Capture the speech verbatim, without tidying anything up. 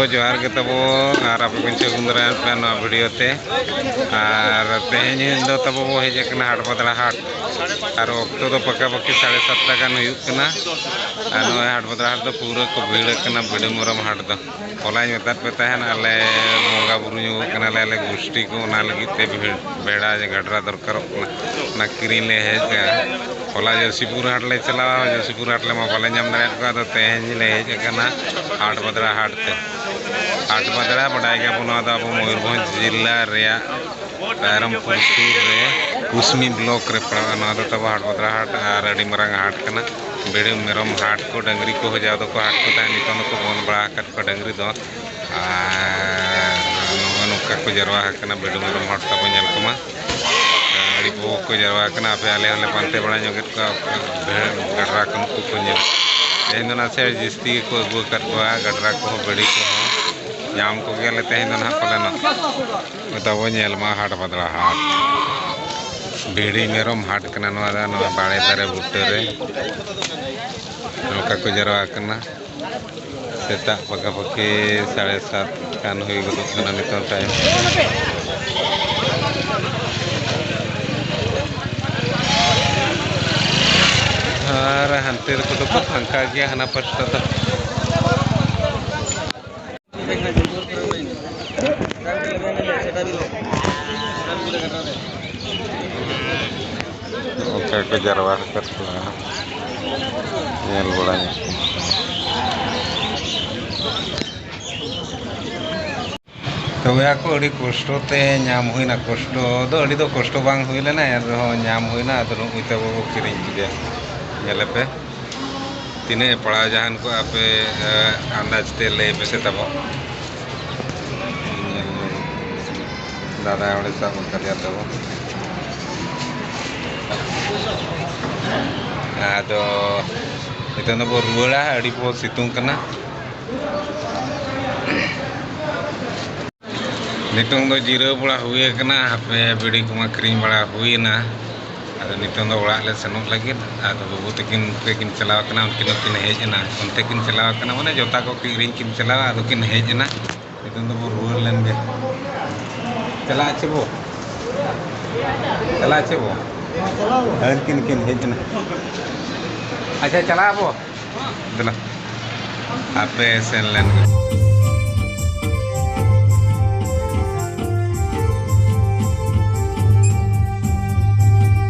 ᱡᱚᱦᱟᱨ ᱜᱮ ᱛᱟᱵᱚ, ᱟᱨ ᱟᱯᱮ ᱠᱚᱧ ᱥᱟᱹᱜᱩᱱ ᱫᱟᱨᱟᱢ ᱯᱮ ᱱᱚᱣᱟ ᱵᱷᱤᱰᱤᱭᱳ ᱛᱮ᱾ ᱟᱨ ᱛᱮᱦᱮᱧ ᱫᱚ ᱛᱟᱵᱚ ᱵᱚ ᱦᱮᱡ ᱟᱠᱟᱱᱟ ᱦᱟᱴ ᱵᱟᱫᱽᱲᱟ ᱦᱟᱴ, ᱟᱨ ᱚᱠᱛᱚ ᱫᱚ ᱯᱟᱠᱟ ᱯᱟᱠᱤ ᱥᱟᱲᱮ ᱥᱟᱛᱴᱟ ᱜᱟᱱ ᱦᱩᱭᱩᱜ ᱠᱟᱱᱟ᱾ ᱟᱨ ᱱᱚᱜᱼᱚᱭ ᱦᱟᱴ ᱵᱟᱫᱽᱲᱟ ᱦᱟᱴ ᱫᱚ ᱯᱩᱨᱟᱹ ᱠᱚ ᱵᱷᱤᱲ ᱟᱠᱟᱱᱟ, ᱵᱷᱤᱰᱤ ᱢᱮᱨᱚᱢ ᱦᱟᱴ ᱫᱚ᱾ ᱦᱚᱞᱟᱧ ᱢᱮᱛᱟᱫ ᱯᱮ ᱛᱟᱦᱮᱱ, ᱟᱞᱮ ᱵᱚᱸᱜᱟ ᱵᱩᱨᱩ ᱧᱚᱜᱚᱜ ᱠᱟᱱᱟᱞᱮ, ᱟᱞᱮ ᱜᱩᱥᱴᱤ ᱠᱚ, ᱚᱱᱟ ᱞᱟᱹᱜᱤᱫ ᱛᱮ ᱵᱷᱤᱲ, ᱵᱷᱮᱲᱟ ᱡᱮ ᱜᱟᱰᱨᱟ ᱫᱚᱨᱠᱟᱨᱚᱜ ᱠᱟᱱᱟ, ᱚᱱᱟ ᱠᱤᱨᱤᱧ ᱞᱮ ᱦᱮᱡ ᱟᱠᱟᱱᱟ᱾ ᱦᱚᱞᱟ ᱡᱚᱭᱥᱤᱯᱩᱨ ᱦᱟᱴ ᱞᱮ ᱪᱟᱞᱟᱣᱟ, ᱡᱚᱭᱥᱤᱯᱩᱨ ᱦᱟᱴ ᱞᱮ ᱢᱟ ᱵᱟᱞᱮ ᱧᱟᱢ ᱫᱟᱲᱮᱭᱟᱫ ᱠᱚᱣᱟ, ᱟᱫᱚ ᱛᱮᱦᱮᱧ ᱞᱮ ᱦᱮᱡ ᱟᱠᱟᱱᱟ ᱦᱟᱴ ᱵᱟᱫᱽᱲᱟ ᱦᱟᱴ ᱛᱮ᱾ ᱦᱟᱴ ᱵᱟᱫᱽᱲᱟ ᱵᱟᱰᱟᱭ ᱜᱮᱭᱟᱵᱚᱱ, ᱱᱚᱣᱟ ᱫᱚ ᱟᱵᱚ ᱢᱚᱭᱩᱨᱵᱷᱚᱸᱡᱽ ᱡᱤᱞᱟ ᱨᱮᱭᱟᱜ ᱨᱟᱭᱨᱚᱝᱯᱩᱨ ᱥᱩᱨ ᱨᱮ ᱠᱩᱥᱢᱤ ᱵᱞᱚᱠ ᱨᱮ ᱯᱟᱲᱟᱜᱼᱟ᱾ ᱱᱚᱣᱟ ᱫᱚ ᱛᱟᱵᱚ ᱦᱟᱴ ᱵᱟᱫᱽᱲᱟ ᱦᱟᱴ ᱟᱨ ᱟᱹᱰᱤ ᱢᱟᱨᱟᱝ ᱦᱟᱴ ᱠᱟᱱᱟ᱾ ᱵᱷᱤᱰᱤ ᱢᱮᱨᱚᱢ ᱦᱟᱴ ᱠᱚ, ᱰᱟᱹᱝᱨᱤ ᱠᱚ ᱡᱟᱣ ᱫᱚᱠᱚ ᱦᱟᱴ ᱠᱚ ᱛᱟᱦᱮᱸᱫ, ᱱᱤᱛᱚᱝ ᱫᱚᱠᱚ ᱵᱚᱱᱫ ᱵᱟᱲᱟ ᱟᱠᱟᱫ ᱠᱚᱣᱟ ᱰᱟᱹᱝᱨᱤ ᱫᱚ᱾ ᱟᱨ ᱱᱚᱜᱼᱚ ᱱᱚᱝᱠᱟ ᱠᱚ ᱡᱟᱨᱣᱟ ᱟᱠᱟᱱᱟ ᱵᱷᱤᱰᱤ ᱢᱮᱨᱚᱢ ᱦᱟᱴ ᱛᱟᱵᱚ, ᱧᱮᱞ ᱠᱚᱢᱟ᱾ ᱟᱹᱰᱤ ᱵᱚᱦᱚᱜ ᱠᱚ ᱡᱟᱨᱣᱟ ᱟᱠᱟᱱᱟ᱾ ᱟᱯᱮ ᱟᱞᱮ ᱦᱚᱸᱞᱮ ᱯᱟᱱᱛᱮ ᱵᱟᱲᱟ ᱧᱚᱜᱮᱫ ᱠᱚᱣᱟ, ᱜᱟᱰᱨᱟ ᱠᱚ ᱱᱩᱠᱩ ᱠᱚ ᱧᱮᱞ᱾ ᱛᱮᱦᱮᱧ ᱫᱚ ᱱᱟᱥᱮ ᱡᱟᱹᱥᱛᱤ ᱜᱮᱠᱚ ᱟᱹᱜᱩ ᱟᱠᱟᱫ ᱠᱚᱣᱟ, ᱜᱟᱰᱨᱟ ᱠᱚᱦᱚᱸ, ᱵᱷᱤᱰᱤ ᱠᱚᱦᱚᱸ᱾ ᱧᱟᱢ ᱠᱚᱜᱮᱭᱟᱞᱮ ᱛᱮᱦᱮᱧ ᱫᱚ ᱱᱟᱦᱟᱜ ᱯᱟᱞᱮᱱᱚᱜ᱾ ᱛᱟᱵᱚ ᱧᱮᱞ ᱢᱟ ᱦᱟᱴ ᱵᱟᱫᱽᱲᱟ ᱦᱟᱴ᱾ ᱵᱷᱤᱰᱤ ᱢᱮᱨᱚᱢ ᱦᱟᱴ ᱠᱟᱱᱟ ᱱᱚᱣᱟ ᱫᱚ, ᱱᱚᱣᱟ ᱵᱟᱲᱮ ᱫᱟᱨᱮ ᱵᱩᱴᱟᱹ ᱨᱮ᱾ ᱱᱚᱝᱠᱟ ᱠᱚ ᱡᱟᱨᱣᱟ ᱟᱠᱟᱱᱟ᱾ ᱥᱮᱛᱟᱜ ᱯᱟᱠᱟᱯᱟᱠᱤ ᱥᱟᱲᱮ ᱥᱟᱛ ᱜᱟᱱ ᱦᱩᱭ ᱜᱚᱫᱚᱜ ᱠᱟᱱᱟ ᱱᱤᱛᱚᱝ ᱴᱟᱭᱤᱢ᱾ ᱟᱨ ᱦᱟᱱᱛᱮ ᱨᱮᱠᱚ ᱫᱚᱠᱚ ᱯᱷᱟᱸᱠᱟ ᱜᱮᱭᱟ, ᱦᱟᱱᱟ ᱯᱟᱥᱴᱟ ᱫᱚ᱾ ᱚᱱᱠᱟ ᱠᱚ ᱡᱟᱨᱣᱟ ᱟᱠᱟᱫ ᱠᱚᱣᱟ, ᱧᱮᱞ ᱵᱟᱲᱟ ᱧᱚᱜ ᱠᱚᱢᱟ᱾ ᱛᱚᱵᱮ ᱟᱠᱚ ᱟᱹᱰᱤ ᱠᱚᱥᱴᱚ ᱛᱮ ᱧᱟᱢ ᱦᱩᱭᱱᱟ, ᱠᱚᱥᱴᱚ ᱫᱚ ᱟᱹᱰᱤ ᱫᱚ ᱠᱚᱥᱴᱚ ᱵᱟᱝ ᱦᱩᱭ ᱞᱮᱱᱟ, ᱮᱱ ᱨᱮᱦᱚᱸ ᱧᱟᱢ ᱦᱩᱭᱱᱟ᱾ ᱟᱫᱚ ᱱᱩᱜᱼᱩᱭ ᱛᱟᱵᱚ ᱠᱚ ᱠᱤᱨᱤᱧ ᱠᱮᱫᱮᱭᱟ, ᱧᱮᱞᱮ ᱯᱮ᱾ ᱛᱤᱱᱟᱹᱜ ᱮ ᱯᱟᱲᱟᱣ ᱡᱟᱦᱟᱱ ᱠᱚ ᱟᱯᱮ, ᱮ, ᱟᱱᱫᱟᱡᱽ ᱛᱮ ᱞᱟᱹᱭ ᱯᱮᱥᱮ ᱛᱟᱵᱚ᱾ ᱫᱟᱫᱟ ᱦᱚᱲᱮ ᱥᱟᱵ ᱟᱠᱟᱫᱮᱭᱟ ᱛᱟᱵᱚ᱾ ᱟᱫᱚ ᱱᱤᱛᱚᱝ ᱫᱚᱵᱚ ᱨᱩᱣᱟᱹᱲᱟ, ᱟᱹᱰᱤ ᱵᱚ ᱥᱤᱛᱩᱝ ᱠᱟᱱᱟ᱾ ᱱᱤᱛᱚᱝ ᱫᱚ ᱡᱤᱨᱟᱹᱣ ᱵᱟᱲᱟ ᱦᱩᱭ ᱟᱠᱟᱱᱟ, ᱦᱟᱯᱮ ᱵᱤᱲᱤ ᱠᱚᱢᱟ ᱠᱤᱨᱤᱧ ᱵᱟᱲᱟ ᱦᱩᱭᱮᱱᱟ᱾ ᱟᱫᱚ ᱱᱤᱛᱚᱝ ᱫᱚ ᱚᱲᱟᱜ ᱞᱮ ᱥᱮᱱᱚᱜ ᱞᱟᱹᱜᱤᱫ᱾ ᱟᱫᱚ ᱵᱟᱹᱵᱩ ᱛᱟᱹᱠᱤᱱ ᱛᱟᱹᱠᱤᱱ ᱪᱟᱞᱟᱣ ᱠᱟᱱᱟ, ᱩᱱᱠᱤᱱ ᱦᱚᱸᱠᱤᱱ ᱦᱮᱡ ᱮᱱᱟ᱾ ᱚᱱᱛᱮ ᱠᱤᱱ ᱪᱟᱞᱟᱣ ᱠᱟᱱᱟ, ᱢᱟᱱᱮ ᱡᱚᱛᱟ ᱠᱚ ᱠᱤᱨᱤᱧ ᱠᱤᱱ ᱪᱟᱞᱟᱣᱟ, ᱟᱫᱚ ᱠᱤᱱ ᱦᱮᱡ ᱮᱱᱟ᱾ ᱱᱤᱛᱚᱝ ᱫᱚᱵᱚ ᱨᱩᱣᱟᱹᱲ ᱞᱮᱱ ᱜᱮ᱾ ᱪᱟᱞᱟᱜ ᱟᱪᱪᱷᱮ ᱵᱚ? ᱪᱟᱞᱟᱜ ᱟᱪᱪᱷᱮ ᱵᱚ? ᱦᱮᱸ, ᱠᱤᱱ ᱠᱤᱱ ᱦᱮᱡ ᱮᱱᱟ᱾ ᱟᱪᱪᱷᱟ, ᱪᱟᱞᱟᱜ ᱟᱵᱚ᱾ ᱫᱮᱞᱟ, ᱟᱯᱮ ᱥᱮᱱ ᱞᱮᱱ ᱜᱮ᱾